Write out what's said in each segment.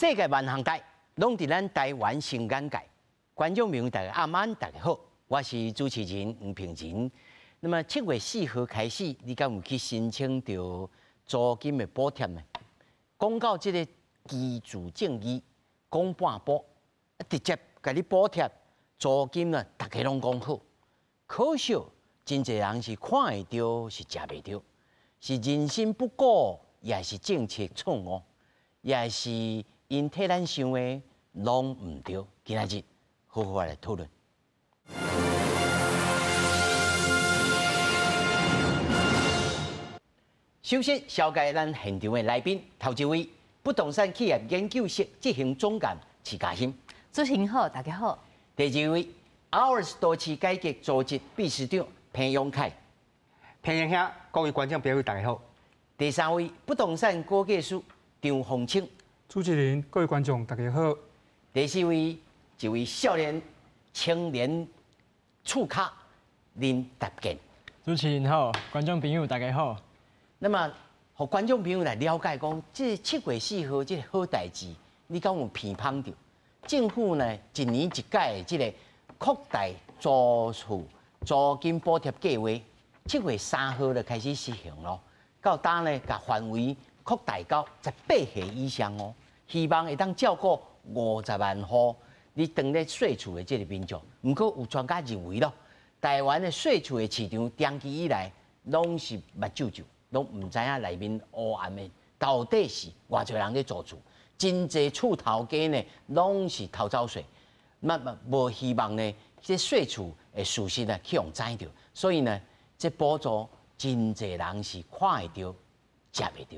世界萬行界，攏佇咱台灣新眼界。觀眾朋友大家暗安，大家好，我是主持人吳平仁。那麼7月4號開始，你敢有去申請著租金的補貼呢？講到這個居住正義，講半步，直接共你補貼租金啊，大家攏講好。可惜真濟人是看會著，是食袂著，是人心不古，也是政策錯誤，也是𪜶替咱想的攏毋對。今仔日好好來討論。首先，紹介咱現場的來賓，頭一位不動產企業研究室執行總監徐嘉欣。主持人好，大家好。第二位，OURS 都市改革組織秘書長彭永凱。彭先生，各位觀眾朋友，大家好。第三位，不動產估價師張鳳清。主持人，各位觀眾，大家好。第四位，一位少年青年厝跤林達建。主持人好，觀眾朋友大家好。那麼，予觀眾朋友來了解講，這7月4號這個好代誌，你敢有鼻芳著？政府呢，一年一改的這個擴大租厝租金補貼計劃，7月3號就開始實行咯。到今呢，共範圍擴大到18歲以上哦，希望會當照顧50萬戶你當咧稅厝的這個民眾。毋過有專家認為咯，台灣的稅厝的市場長期以來攏是目睭睭。攏毋知影內面烏暗的到底是偌濟人咧租厝，真濟厝頭家呢，攏是偷走稅，嘛嘛無希望呢，這稅厝的事實呢去予知著，所以呢，這補助真濟人是看會著，食袂著。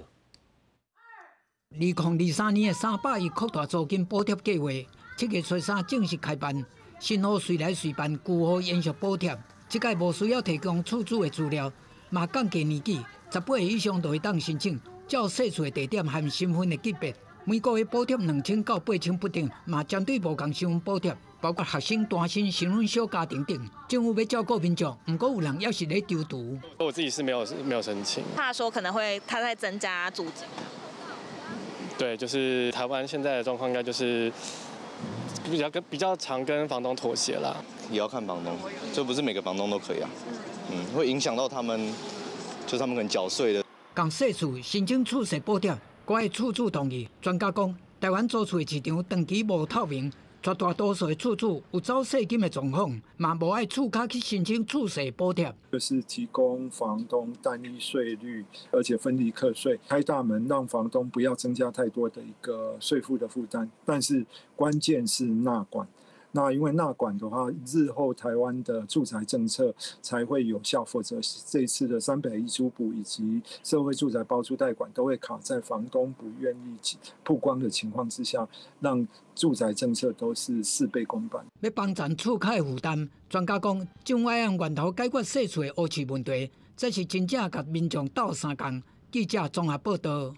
2023年的300億擴大租金補貼計劃，7月初3正式開辦，新戶隨來隨辦，舊戶延續補貼。這擺無需要提供厝主的資料，嘛降低年紀。18歲以上就會當申請，照稅厝的地點和身份的級別，每個月補貼2000到8000不等，嘛針對無仝身份補貼，包括學生、單身、身份小家庭等。政府欲照顧民眾，毋過有人猶是咧躊躇。我自己是沒有申請，怕說可能會他在增加租金。對，就是台灣現在的狀況，應該就是比較常跟房東妥協啦。也要看房東，這不是每個房東都可以啊。嗯，會影響到他們。就他們可能繳稅的。仝細厝申請厝稅補貼，閣愛厝主同意。專家講，台灣租厝的市場長期無透明，絕大多數的厝主有走稅金的狀況，嘛無愛厝跤去申請厝稅補貼。就是提供房東單一稅率，而且分離課稅，開大門讓房東不要增加太多的一個稅負的負擔。但是關鍵是納管。那因為納管的話，日後台灣的住宅政策才會有效，否則這次的300億租補以及社會住宅包租代管都會卡在房東不願意曝光的情況之下，讓住宅政策都是事倍功半。欲幫助厝跤的負擔，專家講，政府愛按源頭解決細厝的烏市問題，這是真正共民眾鬥相共。記者綜合報道。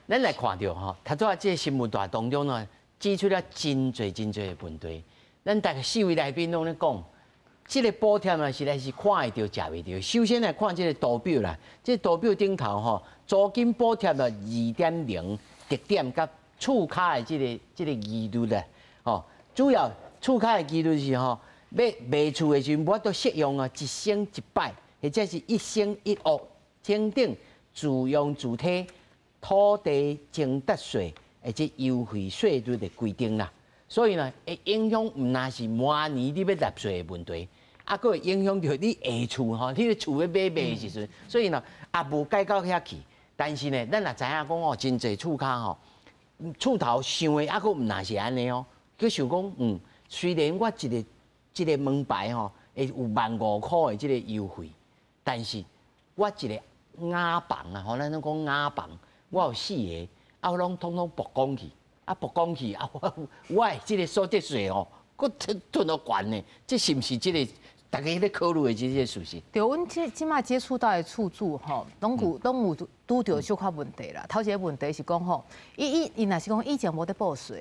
咱來看著吼，頭拄仔這個新聞帶當中呢，指出了真濟真濟的問題。咱大家四位來賓攏咧講，這個補貼啊，實在是看會著，食袂著。首先來看這個圖表啦，這個圖表頂頭吼，租金補貼的2.0特點佮厝跤的這個疑慮啦，吼，主要厝跤的疑慮是吼，欲賣厝的時陣，無法度適用啊，一生一擺或者是一生一屋等等自用自體土地增值稅或者優惠稅率的規定啦。所以呢，會影響毋但是明年你欲納稅的問題，啊，閣會影響著你下厝吼，你的厝欲買賣的時陣，所以呢，也無解到遐去。但是呢，咱也知影講哦，真濟厝跤吼，厝頭想的抑閣毋但是按呢哦，閣想講，雖然我一個這個門牌吼會有15,000塊的這個優惠，但是我一個瓦房啊，吼，咱攏講瓦房，我有四個，啊，我攏統統曝光去。啊，曝光去啊！我我的這個所得稅哦，閣吞吞予懸呢，這是毋是這個大家咧考慮的這個事實？對，阮這這馬接觸到的厝主吼，攏有拄著小可問題啦。頭一個問題是講吼，伊伊伊若是講以前無咧報稅，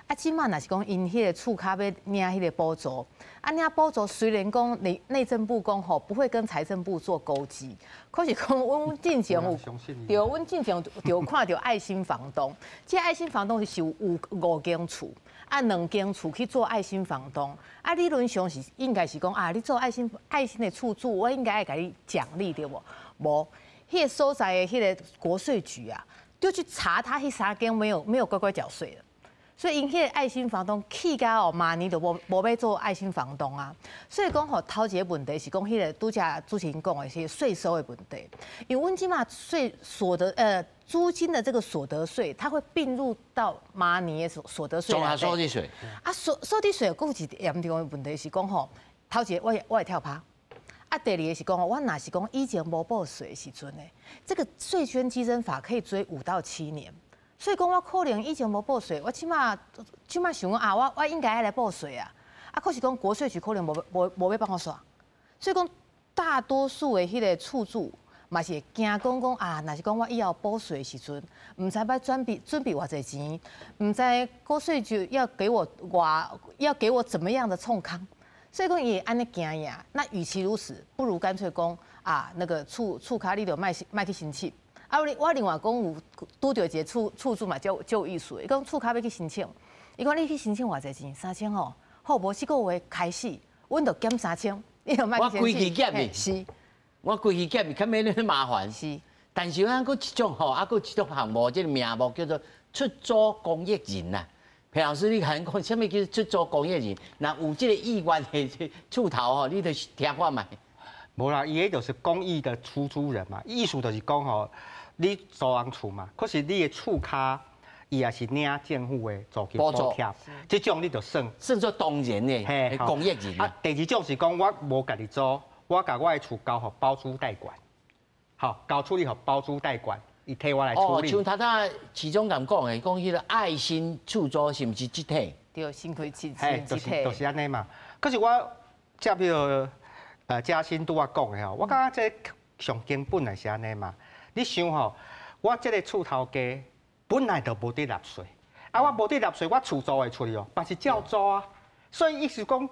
啊，這馬若是講𪜶彼个厝跤欲領彼个補助，啊領補助雖然講內政部講吼不會跟財政部做勾稽，可是講阮進前有，對，阮進前就有看著愛心房東，這愛心房東是有五間厝，啊兩間厝去做愛心房東，啊理論上是應該是講啊，你做愛心的厝主，我應該愛共你獎勵對無？無，彼个所在的彼个國稅局啊，就去查他彼三間沒有乖乖繳稅的。所以𪜶彼个愛心房東氣甲哦，明年就無欲做愛心房東啊。所以講吼，頭一个問題是講彼个拄才主持人講的是稅收的問題，因為阮這馬稅所得租金的這個所得稅，它會併入到明年的所得稅。綜合所得稅。啊，所得稅閣有一個嚴重的問題是講吼，頭一个我會跳趴。啊，第二个是講我若是講以前無報稅的時陣呢，這個稅捐稽徵法可以追5到7年。所以講，我可能以前無報稅，我這馬想講啊，我應該愛來報稅啊。啊，可是講國稅局可能無欲放我煞。所以講，大多數的彼个厝主嘛是會驚講講啊，若是講我以後報稅的時陣，毋知欲準備偌濟錢，毋知國稅局要給我偌要給我怎麼樣的創空。所以講伊會按呢驚呀。那與其如此，不如乾脆講啊，那個厝跤你就莫去申請。啊！我另外講有拄著一个厝主嘛，足有意思。伊講厝跤欲去申請，伊講你去申請偌濟錢？三千吼，好無？這個月開始，阮就減三千。你就莫我規氣減你，是，我規氣減，較免恁麻煩。是，但是咱閣一種吼，啊，閣一種項目，這個名目叫做出租公益人啊。裴老師，你共阮講，啥物叫出租公益人？若有這個意願的厝頭吼，你就聽看覓。無啦，伊彼就是公益的出租人嘛，意思就是講吼，你租人厝嘛，可是你的厝跤，伊也是領政府的租金補貼，這種你就算算做當然的，嘿，公益人。啊，第二種是講我無家己租，我共我的厝交予包租代管，好，交處理予包租代管，伊替我來處理。哦，像頭拄市長共講的，講彼个愛心厝租是毋是這體？對，新開市嘿，就是按呢嘛。可是我接彼个嘉欣拄仔講的吼，我感覺這上根本的是按呢嘛。你想吼，我這个厝頭家本來就無佇納稅，啊，我無佇納稅，我厝租會出去哦，嘛是照租啊。所以意思講，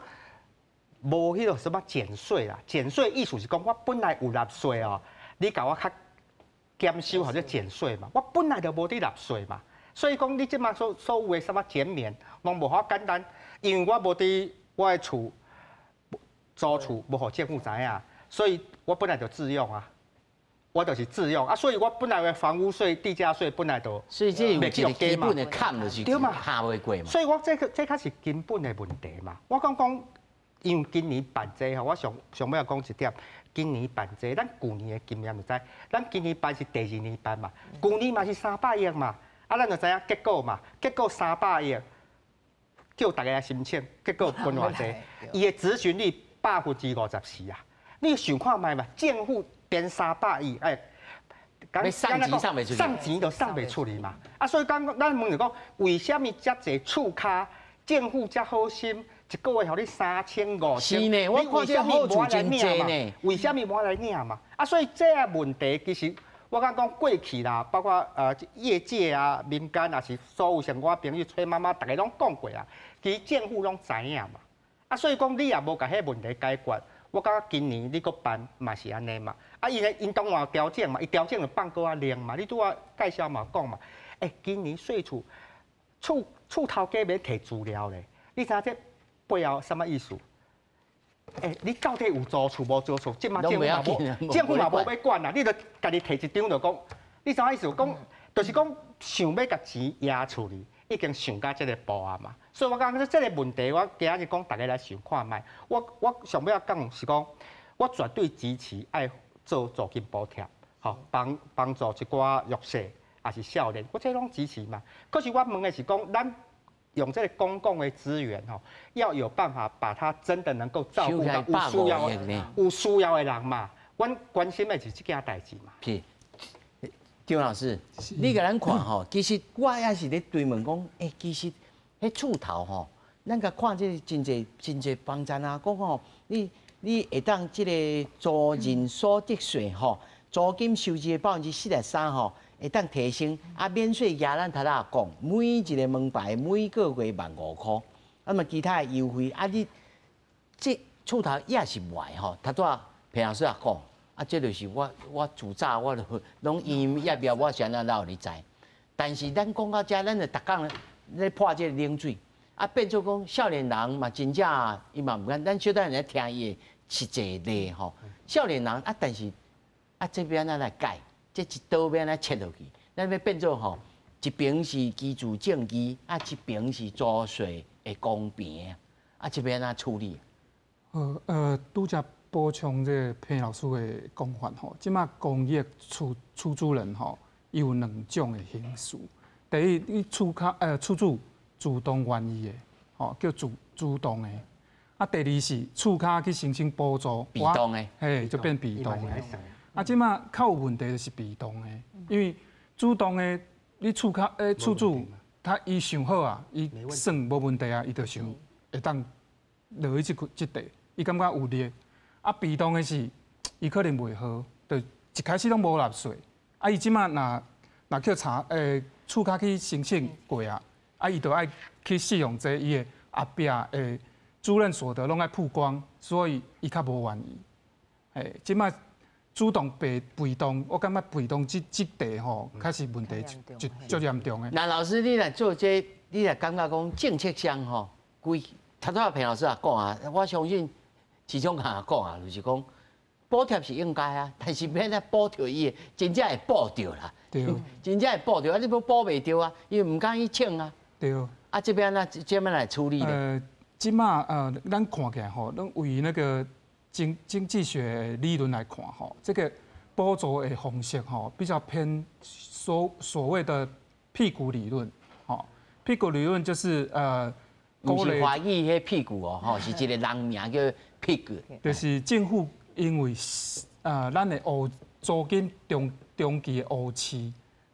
無彼个什麼減稅啦，減稅意思是講我本來有納稅哦，你共我較減收或者減稅嘛，我本來就無佇納稅嘛。所以講你這馬所有的什麼減免，攏無遐簡單，因為我無佇我的厝。租厝無予政府知影，所以我本來就自用啊，我就是自用啊，所以我本來的房屋稅、地價稅本來就，所以這有一個基本的坎就是對嘛，敲袂過嘛。所以我這較是根本的問題嘛。我講講，因為今年辦這吼，我上上尾要講一點，今年辦這，咱舊年的經驗就知，咱今年辦是第二年辦嘛，舊年嘛是300億嘛，啊，咱就知影結果嘛，結果三百億叫大家來申請，結果分偌濟，伊的質詢率54%啊！你想看覓嘛？政府編三百億，哎，送錢送袂出去，送錢就送袂出去嘛。啊，所以講，咱問就講，為啥物遮濟厝跤，政府遮好心，一個月予你三千五千，是呢，我看這好處真濟呢。為啥物無來領嘛？啊，所以這个問題其實我感覺講過去啦，包括業界啊、民間也是所有像我朋友崔媽媽，逐家攏講過啊，其實政府攏知影嘛。啊，所以講你也無共彼問題解決，我感覺今年你閣辦嘛是按呢嘛。啊，𪜶當然有調整嘛，伊調整就放閣較靈嘛。你拄仔介紹嘛講嘛，欸，今年稅厝頭家免提資料咧，你知影這背後啥物意思？欸，你到底有租厝無租厝？這馬政府嘛無，政府嘛無欲管啦，你就家己提一張就講，你知影意思？講就是講想欲共錢壓出去，已經想到這个步啊嘛。所以我感覺這个問題，我今仔日講大家來想看覓。我上尾仔講是講，我絕對支持愛做租金補貼，吼，幫助一寡弱勢，抑是少年，我這攏支持嘛。可是我問的是講，咱用這个公共的資源，吼，要有辦法把它真的能夠照顧到有需要的人嘛。阮關心的是這件代誌嘛。是，張老師，你共咱看吼，其實我也是咧追問講，欸，其實彼厝頭吼，咱共看這個真濟真濟網站啊，講吼，你會當這个租賃所得稅吼，租金收入的43%吼，會當提升啊，免稅額咱頭仔講，每一个門牌每個月15,000箍，啊嘛其他的優惠啊，你這厝頭也是賣吼，頭拄仔彭老師也講，啊，這就是我自早我就攏營業業，我是按怎予你知。但是咱講到遮，咱就逐工咧潑這个冷水，啊，變做講少年人嘛，真正伊嘛毋敢，咱小等下來聽伊的實際例吼。少年人啊，但是啊，這欲按怎來改？這一刀欲按怎切落去？咱欲變做吼，一邊是居住正義，啊，一邊是租稅的公平，啊，這欲按怎處理？拄才補充這个彭老師的講法吼，這馬公益出租人吼，伊有兩種的形式。第一，你厝跤厝主主動願意的，吼叫主動的。啊，第二是厝跤去申請補助，被動的，嘿，就變被動的。啊，這馬較有問題就是被動的，因為主動的你厝跤厝主，他伊想好啊，伊算無問題啊，伊就想會當落去這塊，伊感覺有利。啊，被動的是，伊可能袂好，就一開始攏無納稅。啊，伊這馬若叫查厝跤去申請過啊，啊，伊就愛去適用這伊的後壁的租賃所得攏愛曝光，所以伊較無願意。嘿，這馬主動被動，我感覺被動這塊吼，較是問題就足嚴重的。那老師，你來做這個，你來感覺講政策上吼，規頭拄仔彭老師也講啊，我相信市長也講啊，就是講補貼是應該啊，但是欲按怎補著伊的，真正會補著啦，真正會補著啊，你補袂著啊，伊毋敢去請啊。啊，這欲按怎這欲來處理咧？這馬咱看起來吼，攏為那個經濟學理論來看吼，這個補助的方式吼，比較偏所謂的屁股理論，吼，屁股理論就是毋是華語彼屁股哦，吼，是一個人名叫屁股。就是政府因為咱的烏租金中期的烏市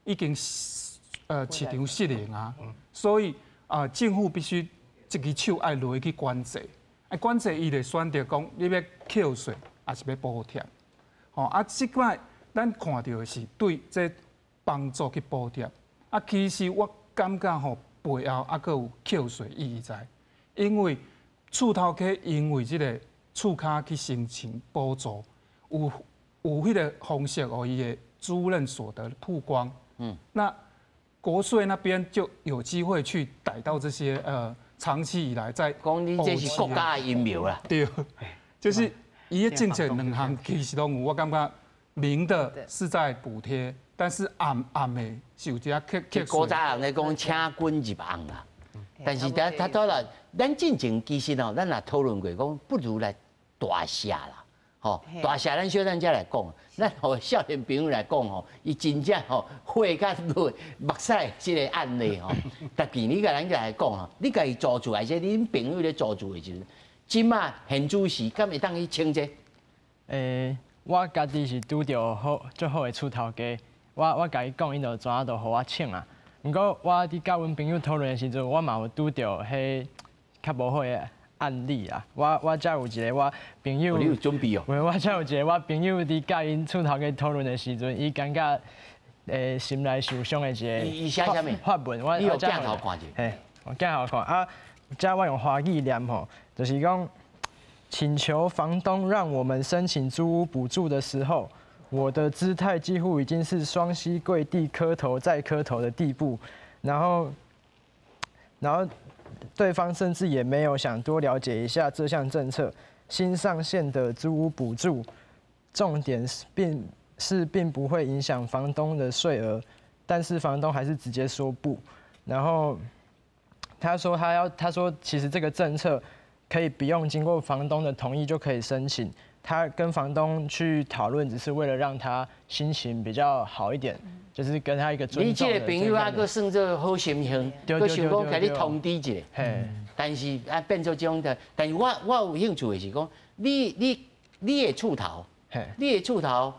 已經市場失靈啊，所以啊政府必須一支手愛落去管制，啊管制伊就選擇講你欲扣稅，抑是欲補貼，吼啊這擺咱看著的是對這幫助去補貼，啊其實我感覺吼背後猶閣有扣稅意義在，因為厝頭家因為這个厝跤去申請補助，有彼个方式，予伊的租賃所得曝光，那國稅那邊就有機會去逮到這些長期以來在講你這是國家的陰謀啦，對，就是伊的政策兩項其實攏有，我感覺明的是在補貼，但是暗暗的是有一寡扣扣古早人咧講請君入甕啦，但是等他到了，咱進前其實吼，咱也討論過，講不如來大赦啦，吼，大赦咱小等才來講，咱予少年朋友來講吼，伊真正吼血甲淚目屎這个案例吼，特別你共咱來講吼，你家己租厝，還是恁朋友咧租厝的時陣，這馬現主時敢會當去請這個？我家己是拄著好足好的厝頭家，我共伊講，伊就知影就予我請啊。毋過我佇佮阮朋友討論的時陣，我嘛有拄著彼較無好的案例啊。我遮有一个我朋友，你有準備哦？我遮有一个我朋友佇佮𪜶厝頭家討論的時陣，伊感覺心內受傷的一個伊寫啥物？發文，我你有鏡頭看者？嘿，我鏡頭看啊，遮我用華語念吼，就是講，請求房東讓我們申請租屋補助的時候，我的姿態幾乎已經是雙膝跪地磕頭再磕頭的地步，然後對方甚至也沒有想多了解一下這項政策，新上線的租屋補助，重點是並不會影響房東的稅額，但是房東還是直接說不，然後他說他要，他說其實這個政策可以不用經過房東的同意就可以申請，他跟房東去討論，只是為了讓他心情比較好一點，就是跟他一個尊重。你這個朋友啊，閣算做好心胸，閣想講共你通知一下。但是啊，變做這種的，但是我有興趣的是講，你的厝頭，你的厝頭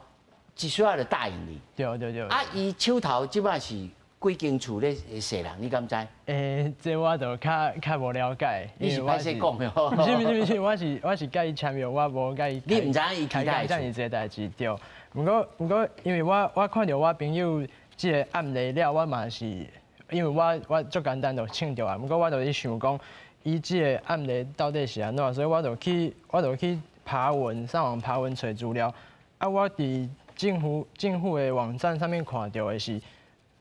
一需要就答應你。對對對。啊，伊手頭這擺是幾間厝咧踅人，你敢知？這我就較無了解。你是歹勢講的吼？毋是毋是毋是，我是佮伊簽約，我無佮伊。你毋知影伊其他的這個代誌對。毋過，因為我看著我朋友這這个案例了，我嘛是因为我足簡單就穿著啊，毋過我就去想講，伊這个案例到底是按怎，所以我就去爬文，上網爬文揣資料。啊，我佇政府的網站上面看著的是，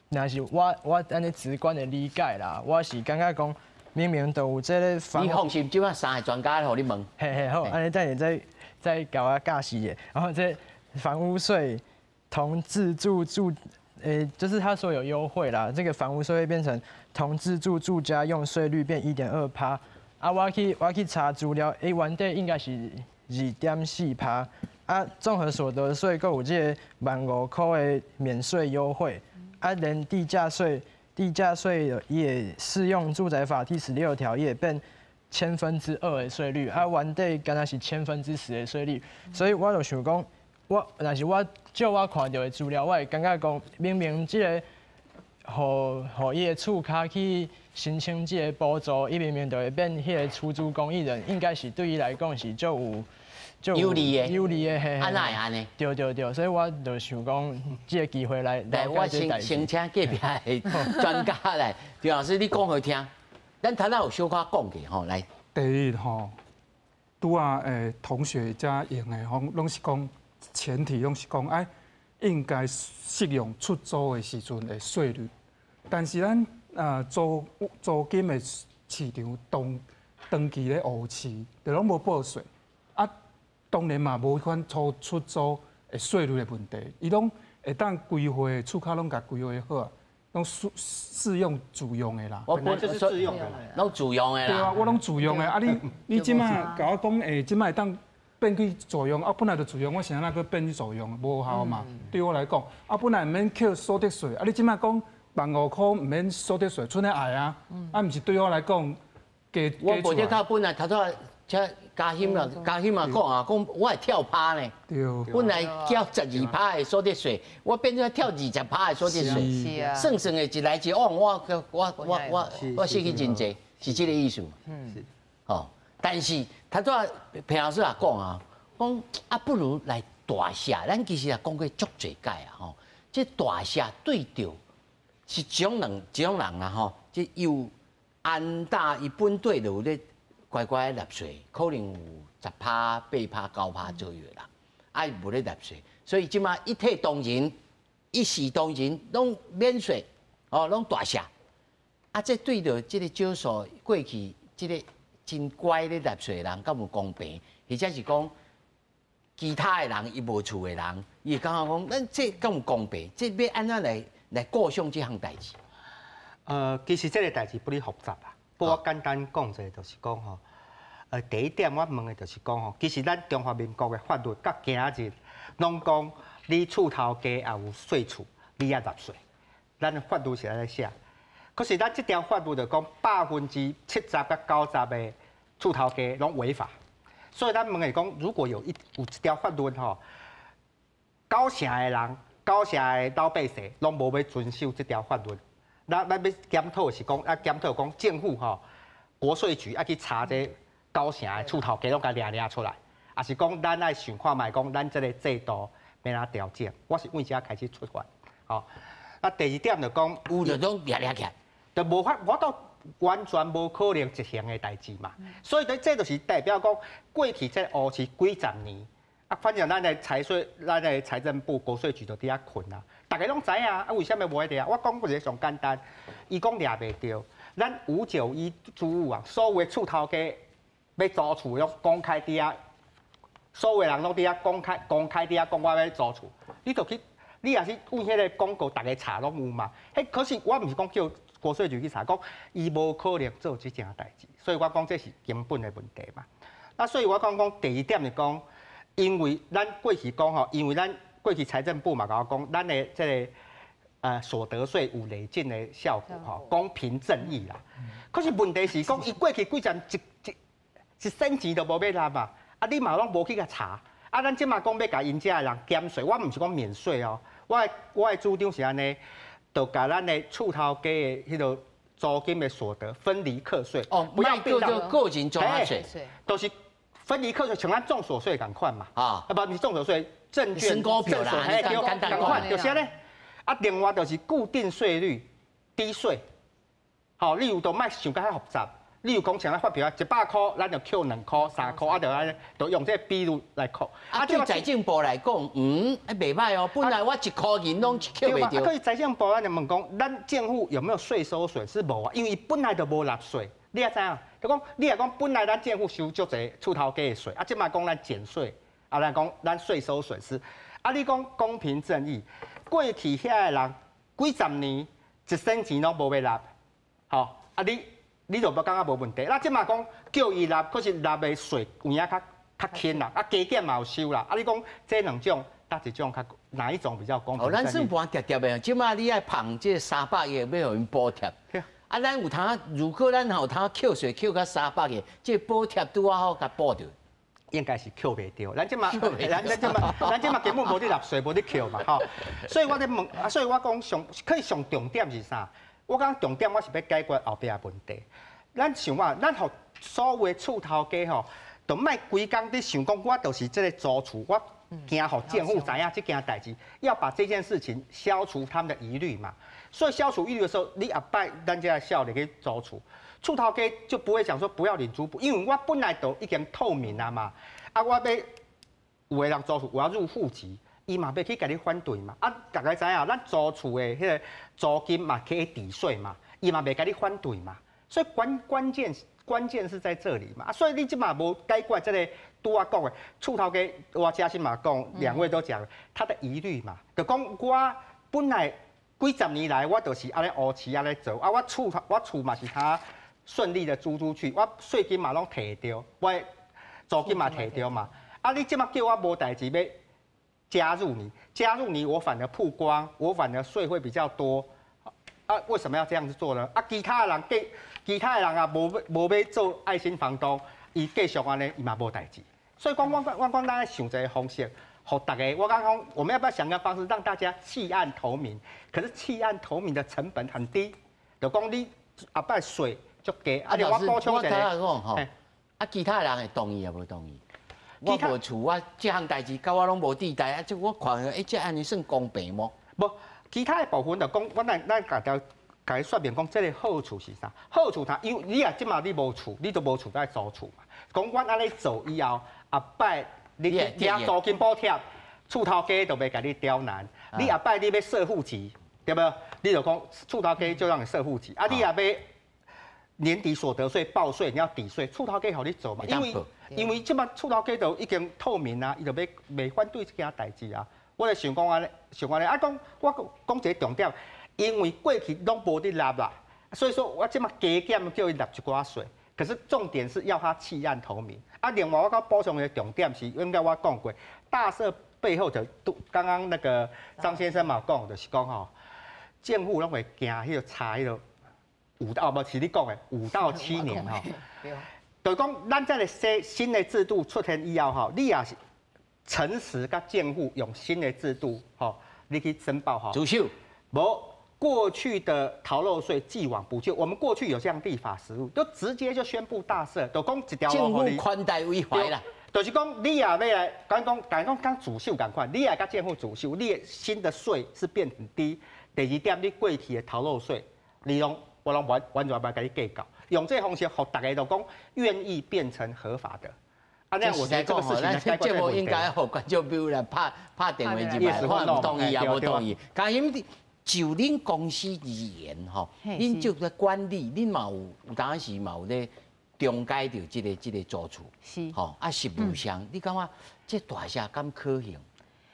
若是我按呢直觀的理解啦，我是感覺講，明明就有這个房。你放心，這擺三个專家予你問。嘿嘿好，按呢等下再共我教示者。然後這房屋稅同自住住，就是他說有優惠啦，這個房屋稅會變成同自住住家用稅率變1.2%。啊，我去查資料，原底應該是2.4%。啊，綜合所得稅閣有這个15,000塊的免稅優惠，啊，連地價稅，地價稅也適用住宅法第16條，也變2/1000的稅率，啊，原底敢若是10/1000的稅率，所以我就想講，我若是我照我看著的資料，我會感覺講，明明這个，予伊的厝跤去申請這个補助，伊明明就會變彼个出租公寓人，應該是對伊來講是足有。有利的，有利的，嘿，啊哪會按呢？對對對，所以我就想講，這个機會來來，我先請隔壁的專家來，張老師你講予聽，咱頭仔有小可講過吼，來。第一吼，拄仔同學遮用的吼，攏是講前提攏是講愛應該適用出租的時陣的稅率，但是咱啊租金的市場當長期咧烏市，就攏無報稅啊。當然嘛，無彼款出租的稅率的問題，伊攏會當規劃厝跤攏共規劃好啊，攏適用自用的啦。我本來就是自用的，攏自用的啦。對啊，我攏自用的。啊，你這擺共我講，這擺會當變去自用，啊，本來就自用，我是按怎閣變去自用？無效嘛。對我來講，啊，本來毋免扣所得稅，啊，你這擺講15,000塊毋免所得稅，賰咧愛啊，啊，毋是對我來講，加我無這較本來頭拄仔這嘉欣啊，嘉欣嘛講啊，講我會跳趴呢。本來繳12%的所得稅，我變做跳20%的所得稅。是啊。算算的一來一往，我失去真濟，是這个意思。是。哦，但是頭拄仔彭老師也講啊，講啊不如來大赦，咱其實也講過足濟擺啊吼。這大赦對著是一種人，一種人啊吼，這有安大伊本底就有咧乖乖納稅，可能有10%、8%、9%左右的人，啊伊無咧納稅，所以這擺一體同仁、一視同仁，攏免稅，哦，攏大赦。啊，這對著這个少數過去這个真乖咧納稅的人，敢有公平？或者是講其他的人，伊無厝的人，伊會感覺講，咱這敢有公平？這欲按怎來顧上這項代誌？其實這个代誌不哩複雜啦。不過我簡單講一下，就是講吼，第一點我問的就是講吼，其實咱中華民國的法律到今日攏講，你厝頭家也有稅厝，你愛納稅。咱的法律是按呢寫。可是咱這條法律就講70%佮90%的厝頭家攏違法，所以咱問的講，如果有一條法律吼，九成的人、九成的老百姓攏無欲遵守這條法律。咱欲檢討是講，啊檢討講政府吼，國稅局愛去查這九成的厝頭家攏共掠掠出來，抑是講咱愛想看覓講咱這个制度欲按怎調整？我是為這開始出發，吼。啊，第二點就講有就攏掠掠起來，就無法，我都完全無可能執行的代誌嘛。所以這就是代表講過去這烏市幾十年，啊，反正咱的財稅、咱的財政部國稅局就佇遐睏啊。逐家攏知影啊，為啥物無去掠？我講過一个上簡單，伊講掠袂著，咱591租屋啊，所有的厝頭家欲租厝攏公開佇遐，所有人攏佇遐公開公開佇遐講我欲租厝，你就去，你若是按彼个廣告，逐家查攏有嘛。彼可是我毋是講叫國稅局去查，講伊無可能做這件代誌，所以我講這是根本的問題嘛。啊，所以我講講第二點是講，因為咱過去講吼，因為咱過去財政部嘛共我講，咱的這个所得稅有累進的效果吼，公平正義啦。可是問題是講，伊過去幾十一仙錢都無欲納嘛，啊你嘛攏無去共查，啊咱這馬講欲共𪜶遮的人減稅，我毋是講免稅哦，我的主張是按呢，就共咱的厝頭家的彼个租金的所得分離課稅，哦，不要叫做個人綜合稅，就是分離課稅，像咱綜所稅仝款嘛，啊，不，毋是綜所稅，證券股票啦，仝款，就是按呢。啊，另外就是固定税率低税，好，例如都莫想甲遐复杂。例如讲像咱发票啊，100箍，咱就扣2箍、3箍，啊，就按呢，就用这个比率来扣。啊，对财政部来讲，袂䆀哦。本来我1箍银拢扣袂著。啊，所以财政部咱就问讲，咱政府有没有税收损失？无啊，因为伊本来就无纳税。你也知影，就讲你若讲本来咱政府收足济厝头家的税，啊，这摆讲咱减税，啊，咱讲咱税收损失。啊，你讲公平正义，过去遐个人几十年一仙钱拢无欲纳，吼，啊你。你就无感觉无问题，那这摆讲叫伊纳，可是纳的税有影较轻啦，啊加减嘛有收啦，啊你讲这两种，佗一种较哪一种比较公平？哦，咱算盘叠叠的，这摆你爱捧这300亿欲予𪜶补贴，啊，咱有通，如果咱有通扣税扣到三百亿，这补贴拄仔好共补著。应该是扣袂著，咱这摆根本无咧纳税，无咧扣嘛，吼。所以我咧问，啊，所以我讲上可以上重点是啥？我讲重点，我是欲解决后壁的问题。咱想啊，咱予所有的厝头家吼，就莫规工伫想讲，我就是这个租厝，我惊予政府知影这件代志，要把这件事情消除他们的疑虑嘛。所以消除疑虑的时候，你后摆咱这个少年去租厝，厝头家就不会讲说不要领租补，因为我本来就已经透明啊嘛。啊，我欲有的人租厝，我要入户籍。伊嘛欲去共你反对嘛？啊，大家知影，咱租厝的彼个租金嘛可以抵税嘛，伊嘛袂共你反对嘛。所以关键是在这里嘛。啊，所以你这摆无解决这个拄仔讲的厝头家，我嘉欣嘛讲，两位都讲他的疑虑嘛，就讲我本来几十年来我就是按呢乌市按呢做，啊，我厝嘛是他顺利的租出去，我税金嘛拢提著，我租金嘛提著嘛。啊，你这摆叫我无代志欲加入你，加入你，我反而曝光，我反而税会比较多，啊，为什么要这样子做呢？啊，其他的人啊，无欲做爱心房东，伊继续按呢，伊嘛无代志。所以讲，我讲，咱想一个方式，予大家，我讲讲，我们要不要想个方式让大家弃暗投明？可是弃暗投明的成本很低，就讲你后摆税足低，啊，我补充一下，啊，其他人会同意抑无同意？我无厝，我这项代志佮我拢无底代啊！这我看，欸，这按呢算公平无？无，其他的部分就讲，我咱共条共伊说明讲，这个好处是啥？好处他，因为你若这摆你无厝，你就无厝爱租厝嘛。讲阮按呢做以后，后摆你领租金补贴，厝头家就袂共你刁难。你后摆你欲设户籍，对无？你就讲厝头家就让你设户籍。啊，你若欲年底所得税报税，你要抵税，厝头家予你做嘛？因为这摆厝头家都已经透明啊，伊就欲袂反对这件代志啊。我咧想讲按呢，想按呢，啊讲我讲一个重点，因为过去拢无咧纳啦，所以说我这摆加减叫伊纳一寡税。可是重点是要他弃暗投明。啊，另外我阁补充一个重点是，应该我讲过，大赦背后就刚刚那个张先生嘛讲，就是讲吼，政府拢会惊彼个查彼个五到无是你讲的5到7年吼。就是讲，咱这个新的制度出现以后吼，你也是诚实佮政府用新的制度吼，你去申报吼。主秀，无过去的逃漏税既往不咎，我们过去有这样立法实务，都直接就宣布大赦，就讲一条政府宽大为怀啦。就是讲，你也欲来讲讲，讲讲主秀仝款，你也佮政府主秀，你的新的税是变很低。第二点，你过去的逃漏税，你拢我拢完全袂共你计较。用这个方式，予大家都讲愿意变成合法的。啊，那我觉得这个事情，节目应该予观众朋友来拍拍电话入来，看有同意抑无同意。嘉欣，就恁公司而言吼，恁就在管理，恁嘛有有当时嘛有咧中介著这个租厝，吼啊，实务上，你感觉这大赦敢可行？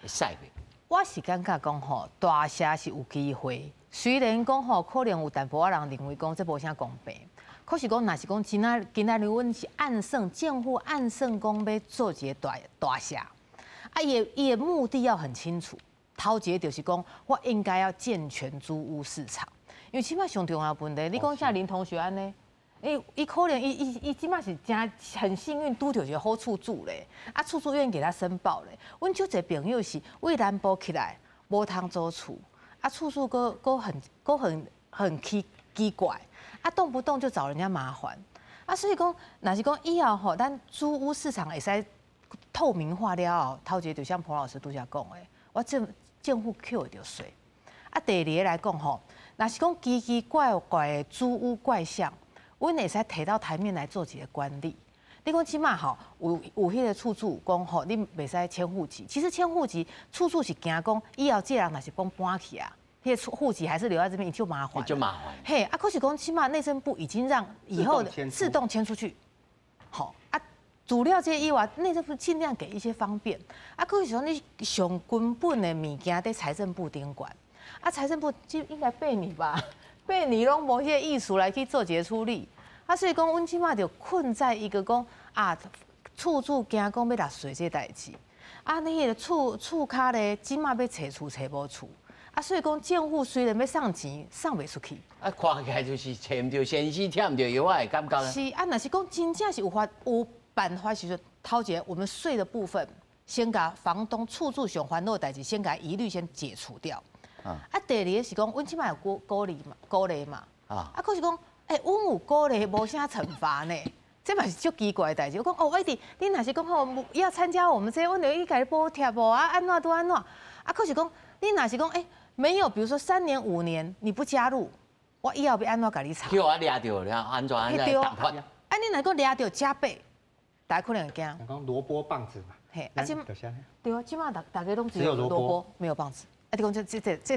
会使袂？我是感觉讲吼，大赦是有机会。虽然讲吼，可能有淡薄仔人认为讲这无啥公平。可是讲，若是讲今仔今仔日，阮是按算政府按算讲欲做一个大赦，啊，伊的目的要很清楚。头一个就是讲，我应该要健全租屋市场，因为这摆上重要问题，你讲像林同学按呢，伊可能伊这摆是真很幸运拄著一个好厝主咧，啊，厝主愿意给他申报咧。阮足济朋友是为南部起来无通租厝，啊，厝主阁很奇怪。啊，动不动就找人家麻烦，啊，所以讲，若是讲以后吼，咱租屋市场会使透明化了后，头一个就像彭老师拄才讲的，我政府扣会著税，啊，第二个來講吼，若是講奇奇怪怪的租屋怪象，阮會使提到台面來做一個管理。你講這馬吼有彼個厝主講吼，你袂使遷戶籍。其實遷戶籍，厝主是驚講以後這个人若是講搬去啊，彼個戶籍還是留在這邊，就麻煩。就麻煩。嘿，啊，可是講這馬內政部已經讓以後自動遷出去。好啊，除了這以外，內政部盡量給一些方便。啊，可是講你上根本的物件佇財政部頂懸，啊，財政部就應該八年吧，8年攏無彼個意思來去做一個處理。啊，所以講，阮這馬就困在一個講啊，厝主驚講欲納稅這代誌，啊，你彼個厝跤咧，這馬欲揣厝揣無厝，啊，所以講政府雖然欲送錢，送袂出去。啊，看起來就是揣毋著先生，拆毋著藥仔的感覺。是啊，若是講真正是有法有辦法時陣，頭一個我們稅的部分，先共房東厝主上煩惱的代誌，先共一律先解除掉。啊，第二个是講，阮這馬有鼓勵嘛，鼓勵嘛。啊，可是講。欸，阮有鼓勵，無啥懲罰呢，這嘛是足奇怪的代誌。我講哦，我一直你若是講吼要參加我們這個，阮就去共你補貼無啊，按怎都按怎。啊，可是講你若是講欸，沒有，比如說3年5年你不加入，我以後欲按怎共你查？叫我掠著了，按怎按怎罰？啊，你若講掠著加倍，大家可能會驚。講蘿蔔棒子嘛。嘿，啊，這對啊，這馬大家攏只有蘿蔔，沒有棒子。啊，你講這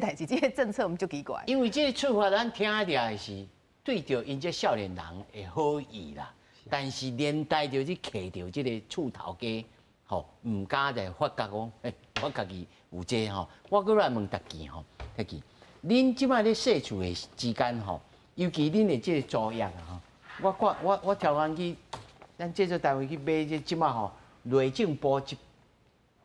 代誌，這個政策我們就奇怪。因為這個處罰，咱聽著的是。對著𪜶這少年人的好意啦，但是連帶著去客著這个厝頭家，吼，毋敢來發覺講，欸，我家己有這個吼，我閣來問大家吼，大家，恁這擺咧踅厝的之間吼，尤其恁的這个租約啊吼，我看我超工去咱製作單位去買這這擺吼，內政部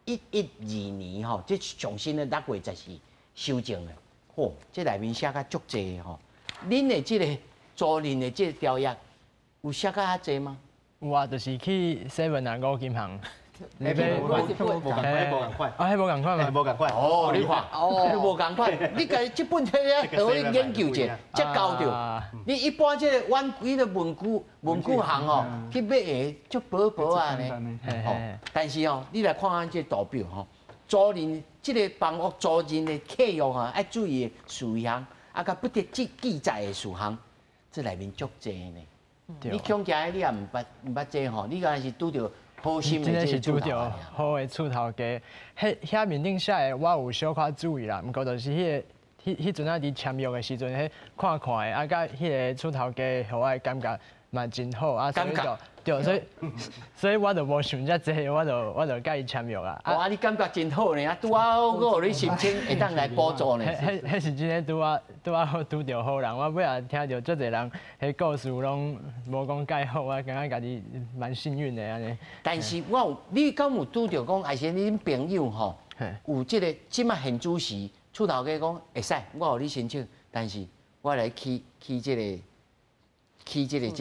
112年吼，這上新的6月14修正的，吼，這內面寫甲足濟吼，恁的這个租賃的這個條約有寫甲遐濟嗎？有啊，就是去 seven 啊五金行。無仝款，無仝款。啊，彼無仝款嗎？無仝款。哦，你看，你無仝款，你共這本冊咧，予你研究者，才交著。你一般這个玩彼个文具行哦，去買个足薄薄仔呢。吼，但是哦，你來看咱這個圖表吼，租賃這个房屋租賃的契約啊，愛注意的事項，啊，佮不得記載的事項。這內面足濟呢，你恐驚你也毋捌這吼，你敢是拄著好心的這個厝頭好的厝頭家，彼遐面頂寫的我有小可注意啦，毋過就是彼个彼彼陣仔佇簽約的時陣，彼看看的，啊，佮彼个厝頭家予我的感覺嘛真好，啊，所以就對，所以我就無想遮濟，我就共伊簽約啊。哇，你感覺真好呢，啊，拄仔好閣予你申請會當來補助呢。彼是真的拄仔好拄著好人，我尾仔聽著足濟人，彼故事攏無講蓋好，我感覺家己蠻幸運的按呢。但是我有，你敢有拄著講，還是恁朋友吼，有這个這馬現主時厝頭家講會使，我予你申請，但是我來起這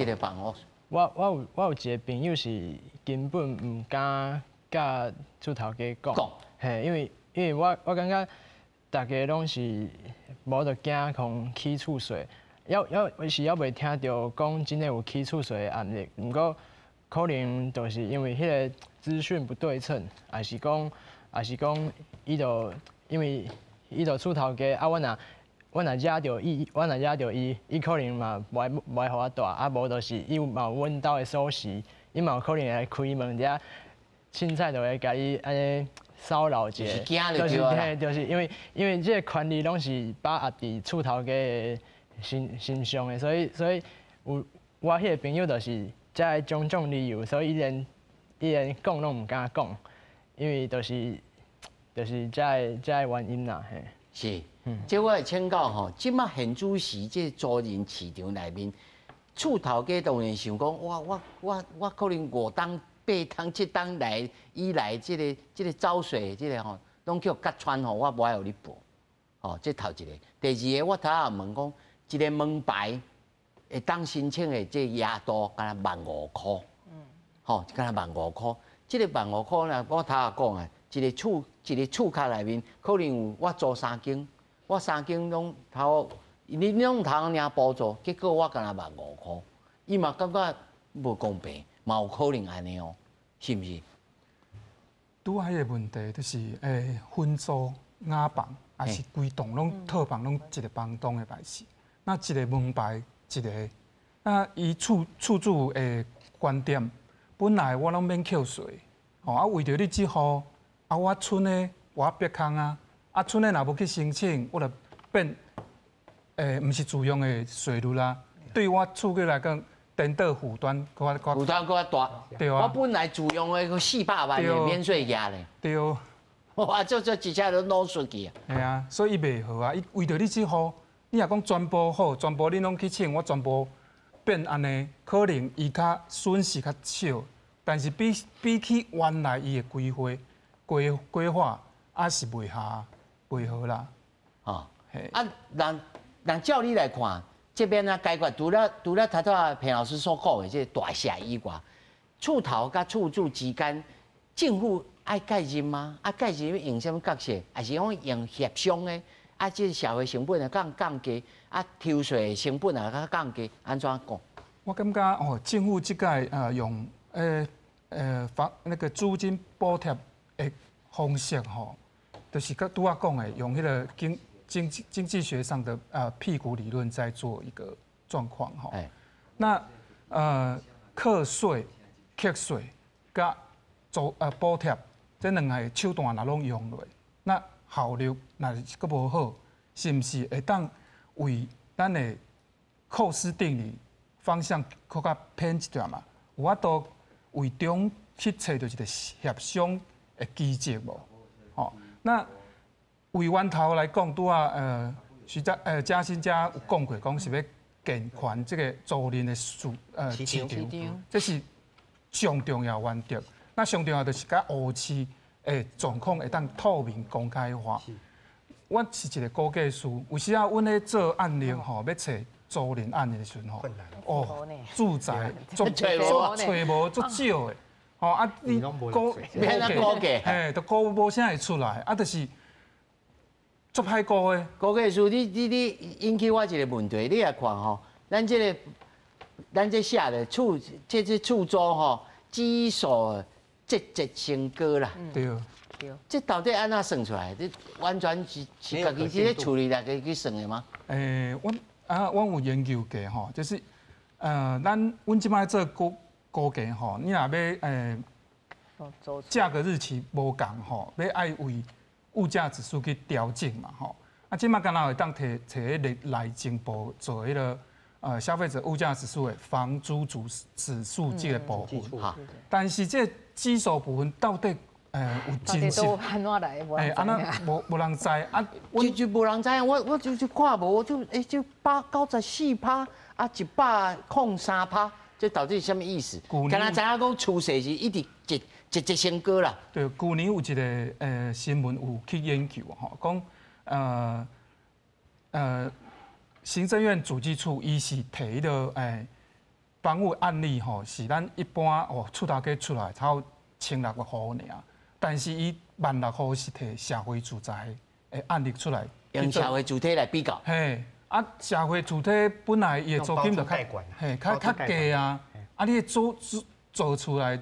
個房屋。我有一个朋友是根本毋敢共厝頭家講，嘿，因為我感覺大家攏是無就驚予起厝稅，猶是猶未聽著講真的有起厝稅的案例，毋過可能就是因為彼个資訊不對稱，抑是講伊就因為伊就厝頭家啊，阮若惹著伊，阮若惹著伊，伊可能嘛無愛予我蹛，啊無就是伊嘛有阮兜的鎖匙，伊嘛有可能會來開門遮，凊彩就會共伊按呢騷擾一下，就是嘿，就是因為這个權利攏是把握佇厝頭家的身上的，所以有我彼个朋友就是這个種種理由，所以伊連講攏毋敢講，因為就是這个原因啦，嘿。是，這我會請教吼，這馬現主時這租賃市場內面，厝頭家當然想講，我可能5冬、8冬、7冬來以來，這個繳稅，這个吼，攏叫割穿吼，我無愛予你報，吼，這頭一个。第二个，我頭仔問講，一个門牌會當申請的這額度，敢若15,000箍，吼，敢若萬五箍。這个萬五箍呢，我頭仔講啊，一个厝跤內面，可能有我租三間，我三間攏頭，你攏通領補助，結果我敢若萬五箍，伊嘛感覺無公平，嘛有可能按呢哦，是毋是？拄仔彼个問題就是分租瓦房，也是规栋攏套房攏一个房东的代志。那一个门牌一个，那伊厝主的观点，本来我攏免扣税，吼啊为著你這戶，啊我賰的我別空啊，啊賰的若無去申請，我就變，毋是自用的稅率啦。對我厝個來講，顛倒負擔閣較負擔閣較大。對啊。我本來自用的400萬的免稅額咧。對。哇，這一下都攞出去啊。係啊，所以伊袂好啊，伊為著你這戶，你若講全部好，全部你攏去請，我全部變按呢，可能伊較損失較少，但是比起原來伊的規劃，還是袂合袂好啦。哦，啊，人照你來看，這邊啊解決，除了頭拄彭老師所講的這個大赦以外，厝頭佮厝主之間，政府愛介入嗎？啊，介入用啥物角色？還是講用協商的？啊，這個社會成本啊降低，啊，抽稅的成本啊較降低，按怎講？我感覺哦，政府這屆用房那個租金補貼的方式吼，就是佮拄仔講的，用彼個經濟學上的屁股理論在做一個狀況吼。那課稅、課稅佮租補貼這兩個手段若攏用落，那效率若是閣無好，是毋是會當為咱的寇斯定理方向閣較偏一點嘛？有法度為中去揣著一個協商的機制無？吼，那為源頭來講，拄仔徐嘉嘉欣遮有講過，講是欲健全這個租賃的市場，這是上重要原則。那上重要就是佮烏市的狀況會當透明公開化。我是一個估計師，有時啊，阮咧做案例吼，欲揣租賃案的時陣吼，哦，住宅足揣無足少的，吼啊，你估計，嘿，都估無啥會出來，啊，就是足歹估的。估計師，你引起我一個問題，你來看吼，咱這寫的厝，這厝租吼，指數節節升高啦。對。這到底按怎算出來？這完全是家己佇咧厝裡內去算的嗎？阮有研究過吼，就是阮這擺做估計吼，你若欲價格日期無仝吼，欲愛為物價指數去調整嘛吼。啊，這擺敢若會當提提彼個內政部做彼個消費者物價指數的房租指數這個部分，但是這個指數部分到底有真實？按怎來？按怎無人知啊？就無人知，我就看無，就就94%啊，103%，這到底是啥物意思？敢若知影講趨勢是一直節節節升高啦。對，舊年有一個新聞有去研究吼，講行政院主計處伊是提彼個房屋案例吼，是咱一般哦厝頭家出來才有1600戶爾，但是伊1.6萬戶是提社會住宅的案例出來，用社會主體來比較。嘿，啊，社會主體本來伊的租金就較嘿較低啊，啊，你做出來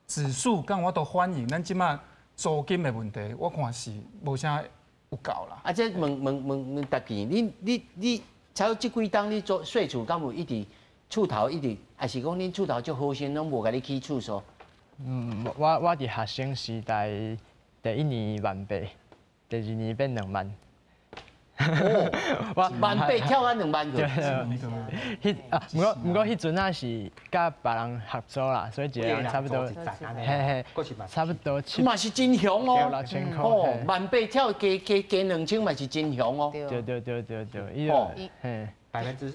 指數，敢有法度反映咱這馬租金的問題，我看是無啥有夠啦。啊，這問大家，你，差不多這幾冬你做稅厝，敢有一直厝頭一直，還是講恁厝頭足好心，攏無共你起厝數？嗯，我佇學生時代第一年1.8萬，第二年變2萬。哦，1.8萬跳到2萬去。彼啊，毋過彼陣仔是佮別人合租啦，所以一個人差不多，嘿嘿，差不多七。嘛是真雄哦，6000塊。哦，1.8萬跳加2000嘛是真雄哦。對對對對對，哦，嘿，10%。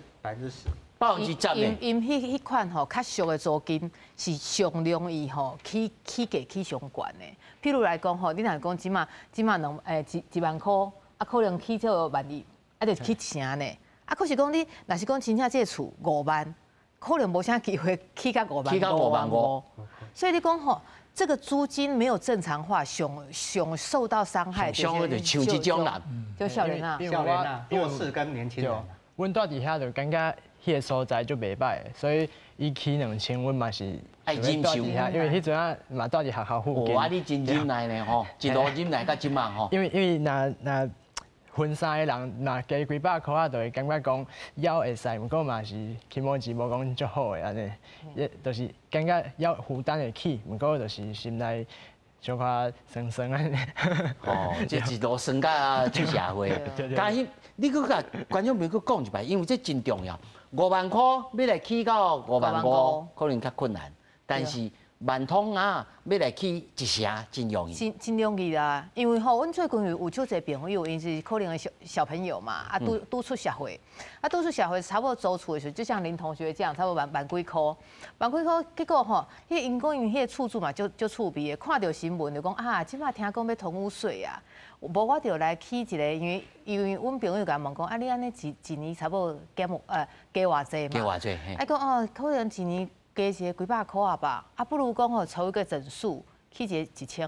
10%呢？因彼款吼較俗的租金是上容易吼起價起上懸的。譬如來講吼，你若講這馬1萬塊，啊可能起做1.2萬，啊就起一成呢。啊，可是講你若是講真正這個厝5萬，可能無啥機會起到5萬。起到5.5萬。所以你講吼，這個租金沒有正常化，上受到傷害。上就像這種人，就少年啊，少年啊，弱勢跟年輕人。阮住佇遐就感覺彼個所在足袂䆀，所以伊起2000，阮嘛是愛忍受。因為彼陣仔嘛住佇學校附近。哇，你真忍耐呢吼，一路忍耐到這馬吼。因為若分三个人，若加幾百箍仔，就會感覺講猶會使，毋過嘛是気持ち無講足好的按呢，也就是感覺猶負擔會起，毋過就是心內小可酸酸按呢。哦，這一路酸甲出社會。嘉欣，你閣共觀眾朋友閣講一擺，因為這真重要。5萬箍欲來起到5萬5，可能較困難，但是萬通啊，欲來起一成真容易。真真容易啦，因為吼，阮最近有足濟朋友，𪜶是可能的小小朋友嘛，啊，拄拄出社會，啊，拄出社會差不多租厝的時陣，就像林同學這樣，差不多萬萬幾箍，萬幾箍，結果吼，彼𪜶講𪜶彼个厝主嘛，足足趣味的，看著新聞就講啊，這擺聽講欲囤屋稅啊，無我就來起一個，因為因為阮朋友共問講，啊，你按呢一一年差不多減加偌濟嘛？加偌濟？啊，講哦，可能一年加一個幾百箍仔吧，啊，不如講吼，湊一個整數，起一個一千，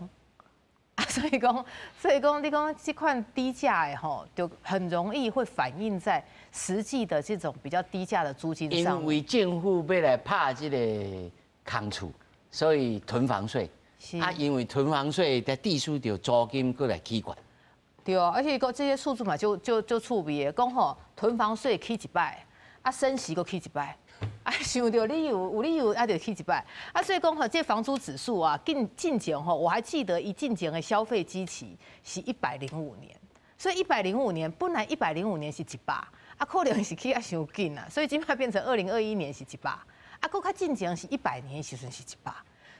啊，所以講，所以講，你講這款低價的吼，就很容易會反映在實際的這種比較低價的租金上。因為政府欲來拍這個空厝，所以囤房稅。啊，因為囤房稅的地數就租金閣來起懸。對啊，而且講這些數字嘛，就就就趣味的，講吼囤房稅起一擺，啊升息閣起一擺。啊，想著理由有理由，啊，就起一擺。啊，所以講吼，這房租指數啊，進進前吼，我還記得伊進前的消費基期是105年，所以一百零五年本來一百零五年是一百，啊，可能是起較傷緊啊，所以這擺變成2021年是一百，啊，閣較進前是100年時陣是一百。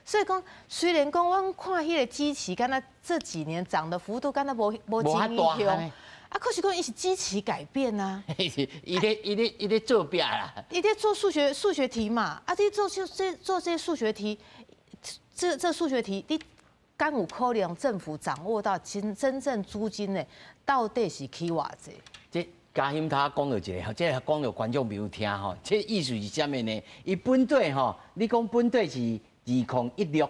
所以講，雖然講阮看彼个基期，敢若這幾年漲的幅度，敢若無無真影響。啊，可是講伊是基期改變啊！伊咧做壁啦！伊咧做數學題嘛，啊，你做這這做這數學題，這這數學題，你敢有可能政府掌握到真真正租金的到底是起偌濟？這嘉欣他講著一个，這講予觀眾朋友聽吼，這意思是啥物呢？伊本底吼，你講本底是2016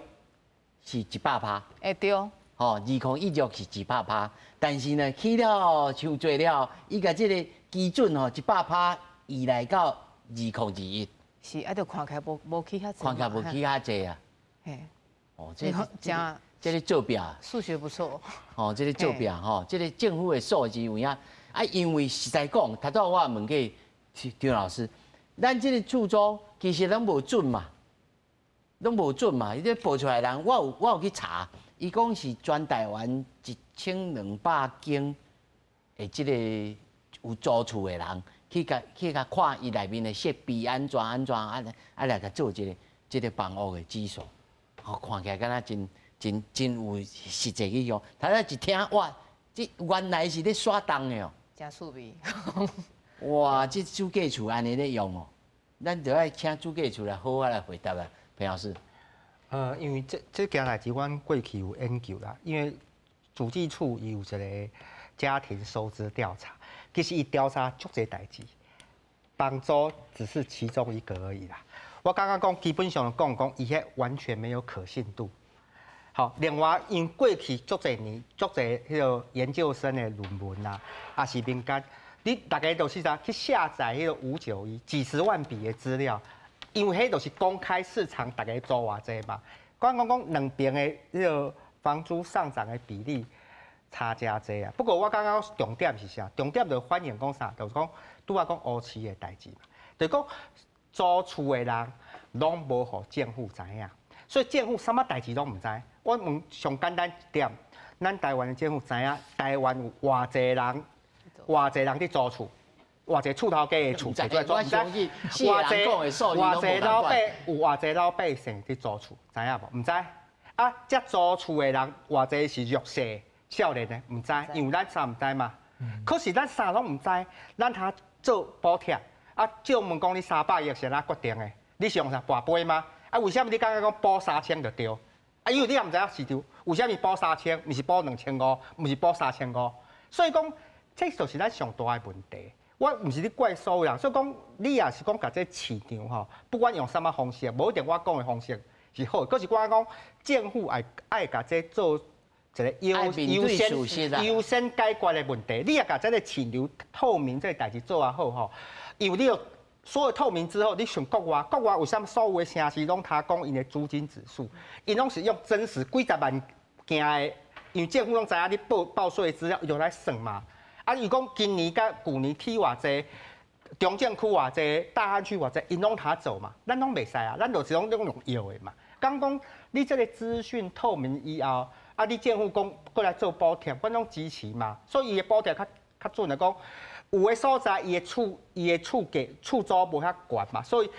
是100%，欸對。吼，2016是100%，但是呢，起了傷濟了，伊共這个基準吼，100%移來到2021。是啊，就看起來無無起遐濟。看起來無起遐濟啊。嘿。哦，這這這咧做壁。數學不錯。哦，這咧做壁吼，這个政府的數字有影啊，因為實在講，頭拄我問過張老師，咱這个厝租其實攏無準嘛，攏無準嘛，伊這報出來人，我有去查。伊講是全台灣1200間的這个有租厝的人，去共看伊內面的設備按怎按怎啊啊來共做這个這个房屋的指數，吼看起來敢若真真真有實際去用。頭仔一聽哇，這原來是咧耍動的哦。真趣味。哇，這主計處按呢咧用哦，咱就愛請主計處來好好來回答啦，彭老師。因為這這件代誌，阮過去有研究啦。因為主計處伊有一个家庭收支調查，其實伊調查足濟代誌，房租只是其中一個而已啦。我剛剛講基本上講講，伊彼完全沒有可信度。好，另外因過去足濟年、足濟彼个研究生的論文啦，抑是民間，你逐家都是啥去下載彼个591幾十萬筆的資料。因為彼就是公開市場，逐家租偌濟嘛。講講講兩邊的彼个房租上漲的比例差誠濟啊。不過我感覺重點是啥？重點就反映講啥？就是講拄仔講烏市的代誌嘛。就是講租厝的人攏無予政府知影，所以政府啥物代誌攏毋知。我問上簡單一點，咱台灣的政府知影台灣有偌濟人，偌濟人佇租厝。偌濟厝頭家的厝，摕出來租，毋知偌濟偌濟老百有偌濟老百姓佇租厝，知影無？毋知。啊，這租厝的人偌濟是弱勢少年的，毋知，因為咱啥毋知嘛。可是咱啥攏毋知，咱通做補貼。啊，借問講你300億是按怎決定的？你是用啥跋杯嗎？啊，為啥物你感覺講補3000就對？啊，因為你也毋知影市場，為啥物補三千，毋是補2500，毋是補3500？所以講，這就是咱上大的問題。我毋是咧怪所有人，所以講你也是講共這市場吼，不管用啥物方式，無一定我講的方式是好。可是我講政府愛愛共這做一个優優先優先解決的問題。你若共這个市場透明這个代誌做啊好吼，因為你有所有透明之後，你像國外，國外為啥物所有的城市攏通講𪜶的租金指數？𪜶攏是用真實幾十萬件的，因為政府攏知影你報報稅資料，伊就來算嘛。啊，伊講今年佮舊年起偌濟，中正區偌濟，大安區偌濟，𪜶攏通做嘛，咱攏袂使啊，咱就是攏用搖的嘛。講講你這個資訊透明以後，啊，你政府講過來做補貼，阮攏支持嘛。所以伊的補貼較較準來講，有的所在伊的厝伊的厝價厝租無遐懸嘛，所以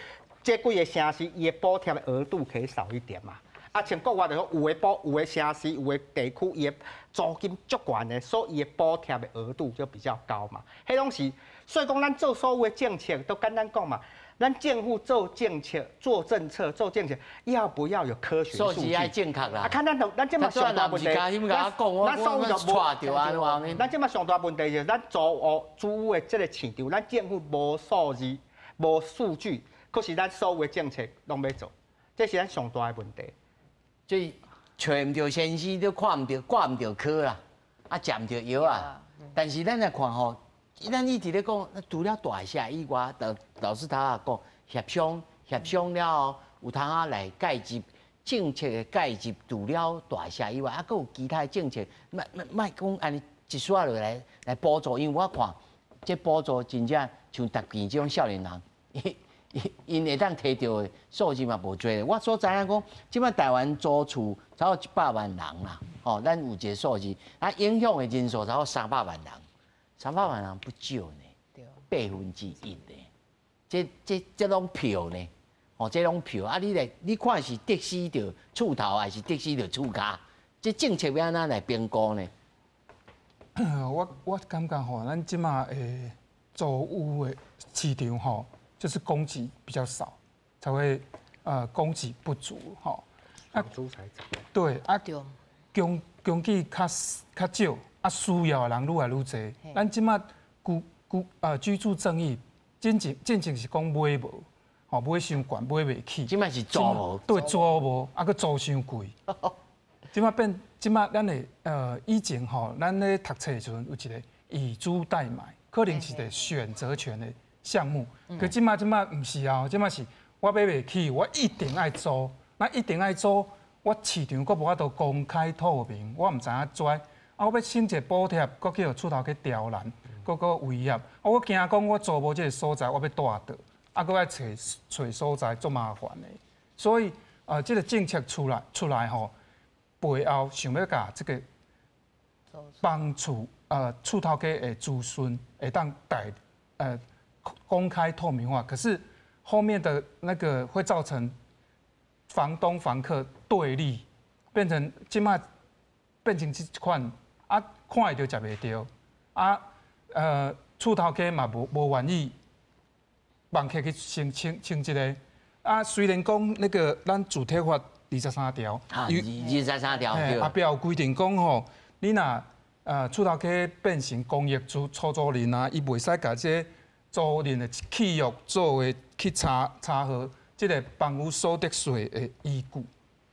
這幾个城市伊的補貼的額度可以少一點嘛。啊，像國外就講有的補有的城市有的地區伊的租金足懸的，所以伊的補貼的額度就比較高嘛。彼攏是，所以講咱做所有的政策都簡單講嘛，咱政府做政策、做政策、做政策，要不要有科學數據？數字愛正確啦。啊，看咱就咱這馬上大問題，咱所有就無，咱這馬上大問題就是咱租屋租屋的這個市場，咱政府無數字、無數據，可是咱所有的政策攏欲做，這是咱上大的問題。所以揣毋著先生，都看毋著、掛毋著科啦，啊，食毋著藥啊。但是咱來看吼，咱一直咧講，除了大廈以外，老老師頭仔講協商協商了後，有通仔來介入政策的介入，除了大廈以外，啊，閣有其他的政策，莫莫莫講按呢一煞落來來補助，因為我看這補助真正像逐邊這種少年人。𪜶會當提著的數字嘛無濟。我所知影講，這擺台灣租厝超過100萬人啦，吼，咱有一個數字，啊，影響的人數超過300萬人，300萬人不少呢，1/8呢，這這這攏票呢，吼，這攏票啊！你來，你看是得死著厝頭，還是得死著厝跤？這政策欲按怎來評估呢？我我感覺吼，咱這馬的租屋的市場吼，就是供給比較少，才會供給不足吼。啊，租才漲。對啊，供供給較較少，啊需要的人愈來愈濟。咱這馬居居居住正義，進前進前是講買無，吼買傷懸，買袂起。這馬是租無。對，租無，啊閣租傷貴。這馬變，這馬咱的以前吼，咱咧讀冊的時陣有一個以租代買，可能是一個選擇權的項目，可這馬這馬毋是啊，這馬是我買袂起，我一定愛租，那一定愛租，我市場閣無法度公開透明，我毋知影怎，啊，我欲申一個補貼，閣去予厝頭家刁難，閣閣威脅，啊，我驚講我租無這個所在，我欲蹛佗，啊，閣愛揣揣所在，足麻煩的，所以這個政策出來出來吼，背後想欲共這個幫厝厝頭家的資訊會當帶公開透明化，可是後面的那個會造成房東房客對立，變成這馬變成這款啊，看會著食袂著啊，厝頭家嘛無無願意房客去申請請這個啊，雖然講那個咱住宅法23條，23條對，後壁有規定講吼，你若厝頭家變成公益出出租人啊，伊袂使共這個租賃的契約作為去查查核這個房屋所得稅的依據，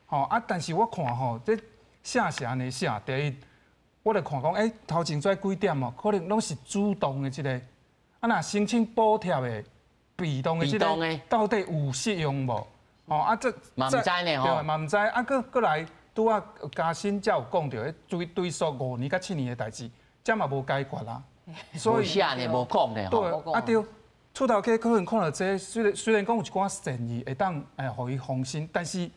吼啊！但是我看吼，這寫是按呢寫，第一，我就看講，欸，頭前這幾點哦，可能攏是主動的這個，啊，若申請補貼的被動的這個，到底有適用無？吼啊，這嘛毋知呢吼，對，嘛毋知啊，閣閣來拄仔嘉欣才有講著，追追溯5年佮7年的代誌，這嘛無解決啊。所以無寫呢，無講呢，對，啊對，厝頭家可能看著這個，雖然雖然講有一寡善意會當會予伊放心，但是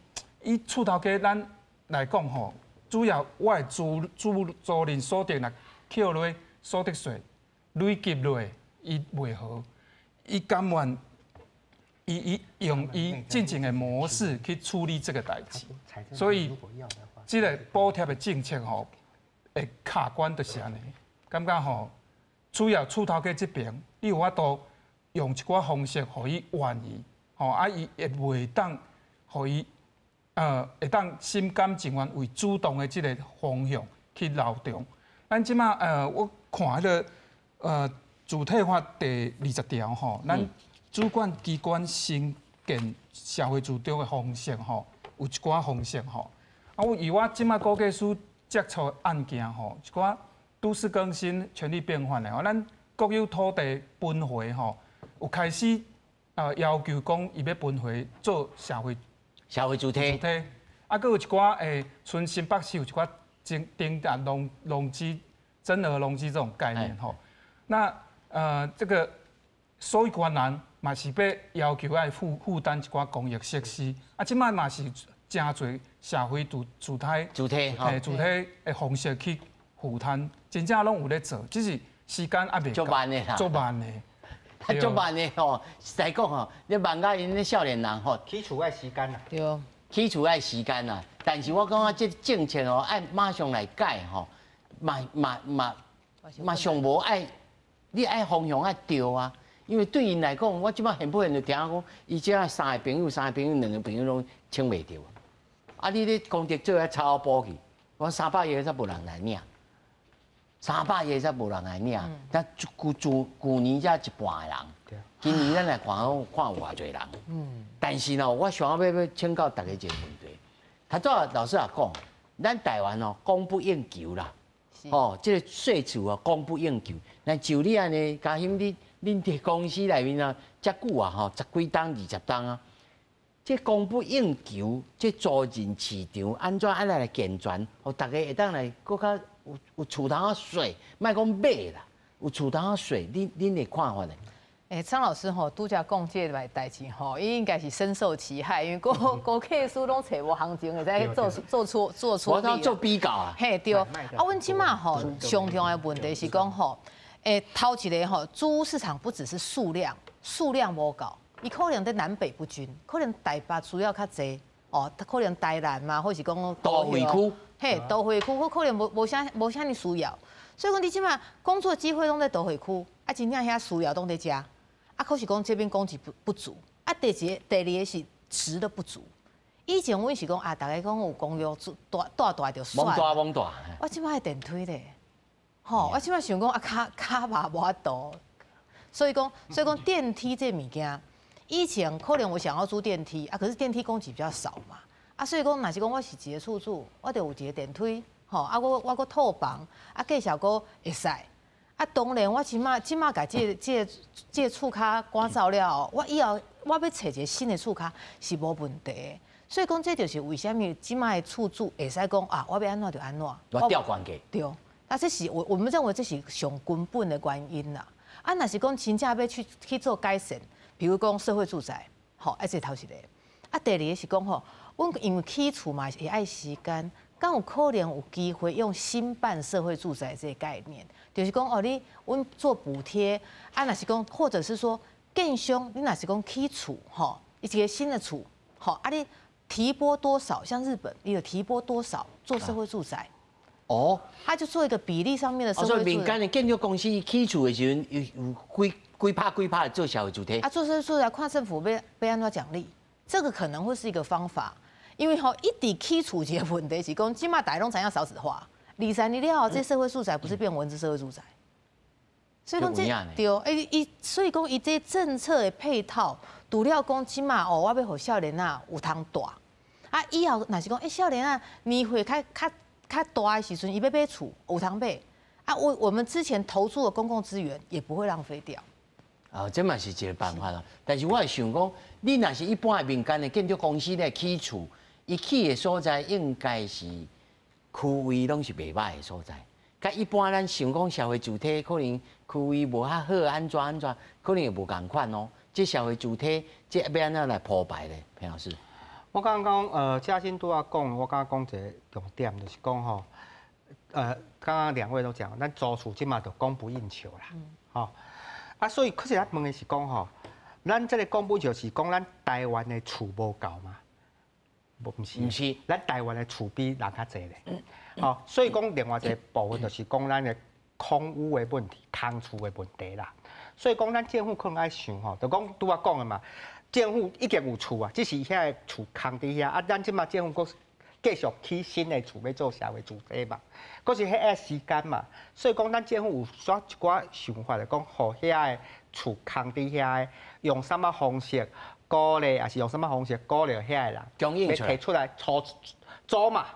以厝頭家咱來講吼，主要我的租租租賃所得若扣落所得稅累積落，伊袂好，伊甘願伊伊用伊進前的模式去處理這個代誌，所以這個補貼的政策吼，會卡關就是按呢，感覺吼。主要厝頭家這邊，你有法度用一寡方式，予伊願意，吼啊，伊會袂當予伊，會當心甘情願為主動的這個方向去流動。咱這馬我看彼個住宅法第二十條吼，咱主管機關新建社會住宅的方式吼，有一寡方式吼。啊，我以我這馬估計師接觸案件吼，一寡。都市更新、權利變換的吼，咱國有土地分回吼，有開始要求講伊欲分回做社會社會住宅，啊，閣有一寡賰新北市有一寡增增啊農農機增額農機這種概念吼，那這個所有權人嘛是欲要求愛負擔一寡公益設施，啊，這擺嘛是誠濟社會主體主體主體的方式去負擔，真正攏有咧做，只是時間猶未足慢的啦，足慢的，足慢的吼。實在講吼，你慢甲𪜶咧少年人吼，起厝愛時間啦，對，起厝愛時間啦。但是我感覺這政策哦，愛馬上來改吼，嘛上無愛，你愛方向愛對啊。因為對𪜶來講，我這擺現不現就聽講，伊這三个朋友、三個朋友、兩个朋友攏請袂著。啊，你咧功德做啊抄補去，我300億才無人來領，300億才無人來領。但舊年才一半的人，今年咱來看講看有偌濟人。但是呢，我想欲請教大家一个問題。頭拄老師也講，咱台灣哦，供不應求啦。哦，這个稅厝哦，供不應求。那就你按呢，嘉欣你恁佇公司內面啊，遮久啊吼，十幾冬、20冬啊，這供不應求，這租賃市場按怎按來健全，予大家會當來閣較有厝通仔稅，莫講買啦，有厝通仔稅，恁的看法呢？欸，張老師吼，拄才講這个代誌吼，伊應該是深受其害，因為估計師攏揣無行情，會使做出。我當做比較啊。嘿對，啊，阮這馬吼上重要的問題是講吼，欸，頭一个吼，租屋市場不只是數量，數量無夠，伊可能佇南北不均，可能台北需要較濟，哦，可能台南嘛，或是講都會區，嘿，都會區，可能無啥爾需要，所以講你這馬工作機會攏佇都會區，啊，真正遐需要攏佇遮。啊，可是講這邊供給不足，啊，第二个是質的不足。以前阮是講啊，大家講有公寓大大大就算。罔大罔大。我這馬愛電梯咧，吼！我這馬想講啊，跤嘛無法度，所以講電梯這物件，以前可能我想要租電梯啊，可是電梯供給比較少嘛，啊，所以講若是講我是一个厝主，我就有一个電梯，吼，啊，我閣套房，啊，繼續閣會使。啊，當然，我這馬共這个厝跤趕走了後，我以後我欲揣一个新的厝跤是無問題的。所以講，這就是為啥物這馬的厝主會使講啊，我欲按怎就按怎。我調關係。對，啊，這是我們認為這是上根本的原因啦。啊，若是講真正欲去做改善，比如講社會住宅，吼，啊，這頭一个。啊，第二个是講吼，阮因為起厝嘛是愛時間，敢有可能有機會用新辦社會住宅這个概念？就是講哦，你阮做補貼，啊，若是講，或者是說建商，你若是講起厝吼，一個新的厝，吼，啊，你提撥多少？像日本，你有提撥多少做社會住宅？哦，他就做一個比例上面的社會住宅。所以民間的建築公司起厝的時陣，有幾趴幾趴做社會住宅。啊，做社會住宅，看政府欲按怎獎勵，這個可能會是一個方法。因為吼，一直起厝這個問題是講，這馬大家攏知影少子化。20年了後，這社會住宅不是變文字社會住宅？所以講這對，欸，伊所以講伊這政策的配套，除了講這馬哦，我欲予少年仔有通蹛，啊，以後若是講欸，少年仔年歲較大的時陣，伊欲買厝有通買，啊，我們之前投注的公共資源也不會浪費掉。啊，這嘛是一個辦法啦。但是我會想講，你若是一般的民間的建築公司咧起厝，伊起的所在應該是區位攏是袂䆀的所在。佮一般咱想講社會住宅可能區位無較好，按怎按怎，可能會無仝款哦。這社會住宅，這欲按怎來鋪排咧？彭老師，我剛剛嘉欣拄仔講，我剛剛講一個重點，就是講吼，剛剛兩位都講，咱租厝這馬就供不應求啦，吼，啊，所以可是咱問的是講吼，咱這個供不應求是講咱台灣的厝無夠嗎？毋是，毋是，咱台灣的厝比人較濟咧，吼，所以講另外一個部分就是講咱的空屋的問題、空厝的問題啦。所以講咱政府可能愛想吼，就講拄仔講的嘛，政府已經有厝啊，只是遐个厝空佇遐，啊，咱這馬政府閣繼續起新的厝欲做社會住宅嘛，閣是彼愛時間嘛，所以講咱政府有煞一寡想法，就講予遐个厝空佇遐个，用啥物方式鼓勵，抑是用啥物方式鼓勵遐个人，供應提出來租嘛，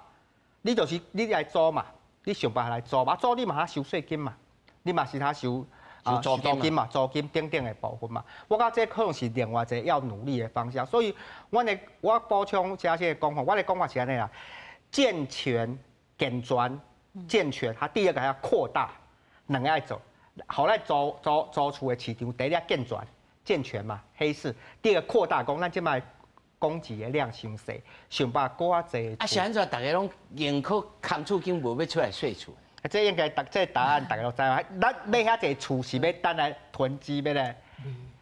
你就是你來租嘛，你想辦法來租嘛，租你嘛通收稅金嘛，你嘛是通收。啊，租金嘛，租金等等的部分嘛，我感覺這可能是另外一個要努力的方向。所以，我補充這些講法，我的講法是按呢啦：健全、健全、健全，它第二個還要擴大，兩个愛做。予咱租厝的市場第一健全健全嘛，黑市。第二個擴大講，咱這擺供給的量傷細，想辦法閣較濟。啊，是按怎？大家攏寧可空厝間無欲出來稅厝。這應該這答案大家都知嘛。咱買遐濟厝是欲等來囤積，欲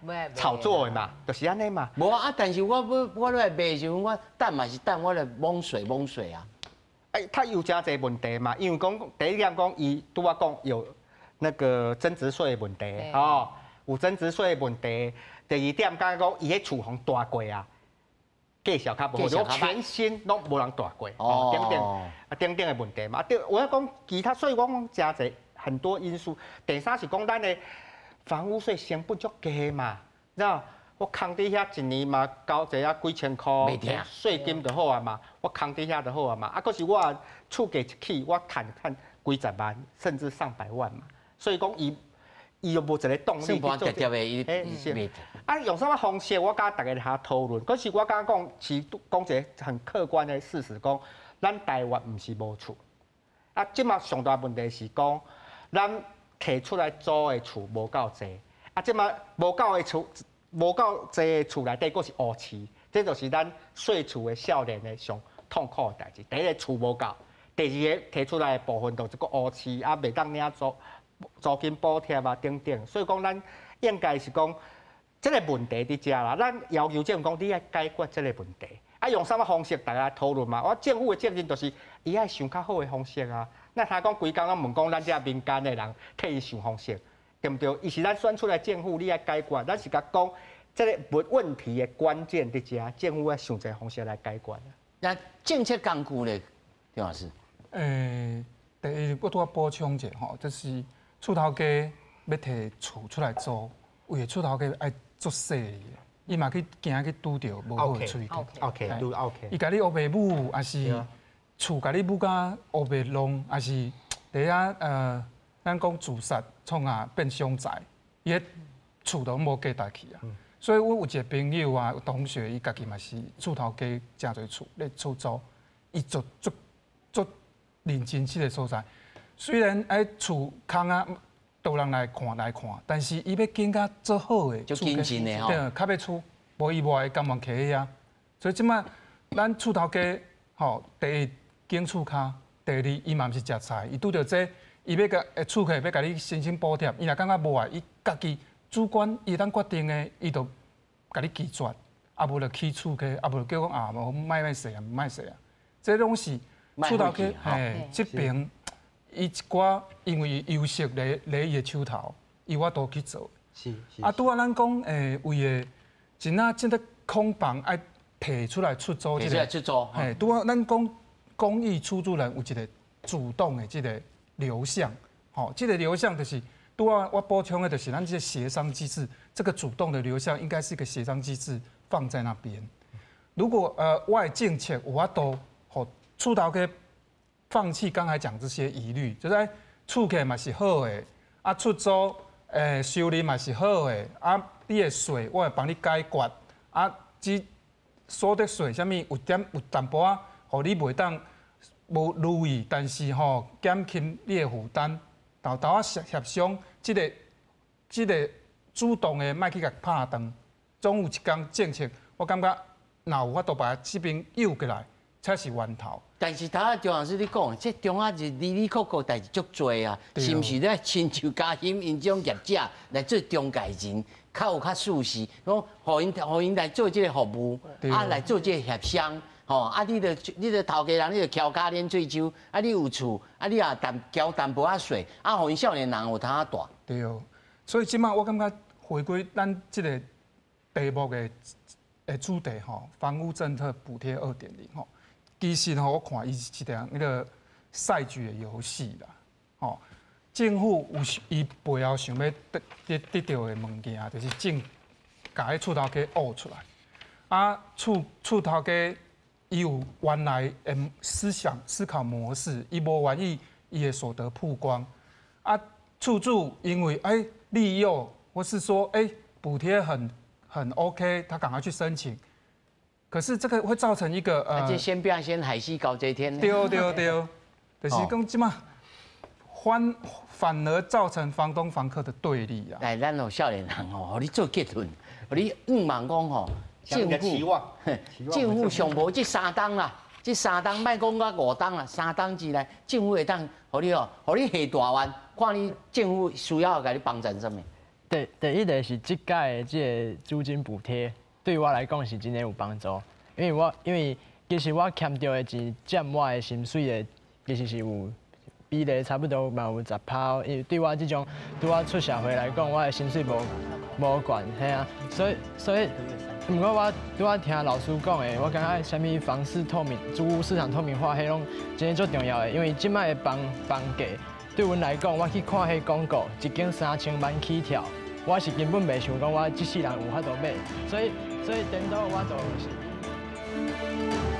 來炒作的嘛，就是按呢嘛。無啊，但是我欲我來賣時陣，我等嘛是等，我來罔稅罔稅啊。哎，他有誠濟問題嘛，因為講第一點講，伊拄仔講有那個增值稅的問題，哦，有增值稅的問題。第二點，敢講伊彼厝予蹛過啊，價數較無好，如果全新攏無人蹛過，哦，等等啊等等的問題嘛。對，我要講其他，所以我講誠濟很多因素。第三是講咱的房屋稅成本足低嘛，你知道？我空佇遐一年嘛交一下幾千箍稅金就好啊嘛，我空佇遐就好啊嘛。啊，閣是我厝價一起，我趁趁幾十萬甚至上百萬嘛。所以講伊伊又無一個動力去做這個。是。啊，用啥物方式？我佮大家來討論。可是我敢講是講一個很客觀的事實，講咱台灣毋是無厝。啊，這馬上大問題是講，咱提出來租的厝無夠濟。啊，這馬無夠的厝。無夠濟厝內底，閣是烏市，這就是咱稅厝的少年的上痛苦的代誌。第一個厝無夠，第二個提出來的部分就是閣烏市，啊，袂當領租金補貼啊等等。所以講，咱應該是講這個問題佇遮啦。咱要求政府講，你愛解決這個問題，啊，用啥物方式大家討論嘛。我政府的責任就是伊愛想較好的方式啊。那他講規工攏問講咱這民間的人替伊想方式。對毋對？伊是咱選出來政府，你愛解決。咱是共講，這個問問題的關鍵佇遮，政府愛想一個方式來解決。那政策工具咧，張老師？第一，我拄仔補充者吼，就是厝頭家欲提厝出來租，為厝頭家愛足細膩，伊嘛去驚去拄著無好的喙客。 OK，拄 OK。伊共你烏白舞，抑是厝共你舞甲烏白弄，抑是佇遐咱講自殺創啊變傷財，伊彼厝都無價值去啊。所以我有一個朋友啊，同學，伊家己嘛是厝頭家誠濟厝咧出租，伊做足足認真這個所在。雖然哎厝空啊，多人來看來看，但是伊欲揀較做好的，足謹慎的吼，對，較欲出，無伊無愛甘願徛佇遐。所以這擺咱厝頭家吼，第一揀厝跤，第二伊嘛毋是食菜，伊拄著這個。伊欲共厝客欲共你申請補貼，伊若感覺無愛，伊家己主觀伊會當決定的，伊就共你拒絕，啊無就起厝客，啊無就叫講啊無莫莫踅啊，莫踅啊，這攏是厝頭家嘿，這邊伊一寡因為優勢佇伊的手頭，伊有法度去做。是。啊，拄仔咱講為的真啊，這個空房愛提出來出租，提出來出租。嘿，拄仔咱講公益出租人有一個主動的這個流向，吼，這個流向就是拄仔我補充的，就是咱這個協商機制，這個主動的流向應該是一個協商機制放在那邊。如果我的政策有法度，予厝頭家放棄剛才講這些疑慮，就是厝客嘛是好的，啊出租收入嘛是好的，啊你的稅我會幫你解決，啊這所得稅啥物有點有淡薄仔，予你袂當無如意，但是吼減輕你的負擔，沓沓仔協商，這個主動的莫去共拍斷，總有一工政策，我感覺若有法度把這邊誘過來，才是源頭。但是頭仔張老師你講，這中啊是離離扣扣代誌足濟啊，是毋是咧？親像嘉欣𪜶這種業者來做中介人，較有較舒適，講予𪜶來做這個服務，啊來做這個協商。吼，啊！你著頭家人，你著翹跤捻喙鬚，啊！你有厝，啊！你也淡繳淡薄仔稅，啊！予𪜶少年人有通蹛。對，所以這擺我感覺回歸咱這個題目的主題吼，房屋政策補貼2.0吼，其實吼我看伊是一個彼個賽局的遊戲啦，吼，政府有伊背後想欲得著的物件，就是政共彼厝頭家挖出來，啊，厝頭家。伊有原來的思想思考模式，伊無願意伊的所得曝光。啊，厝主因為欸利誘，或是說欸補貼很 OK，他趕快去申請。可是這個會造成一個這先變先海西搞這天。對對對，就是講這馬反而造成房東房客的對立啊！來，咱予少年人吼，予你做結論，予你向望講吼，政府，政府上無這三冬啦，這三冬莫講到五冬啦，三冬之內，政府會當予你吼，予你下大願，看你政府需要共你幫贊啥物。第一個是這屆的這個租金補貼，對我來講是真的有幫助，因為其實我欠著的錢佔我的薪水的，其實是有比例差不多嘛有10%，因為對我這種拄仔出社會來講，我的薪水無懸，嘿啊，所以，毋過我拄仔聽老師講的，我感覺啥物房市透明、租屋市場透明化，彼攏真的足重要的，因為這擺的房價對阮來講，我去看彼廣告，一間3000萬起跳，我是根本袂想講我這世人有法度買，所以顛倒我就是。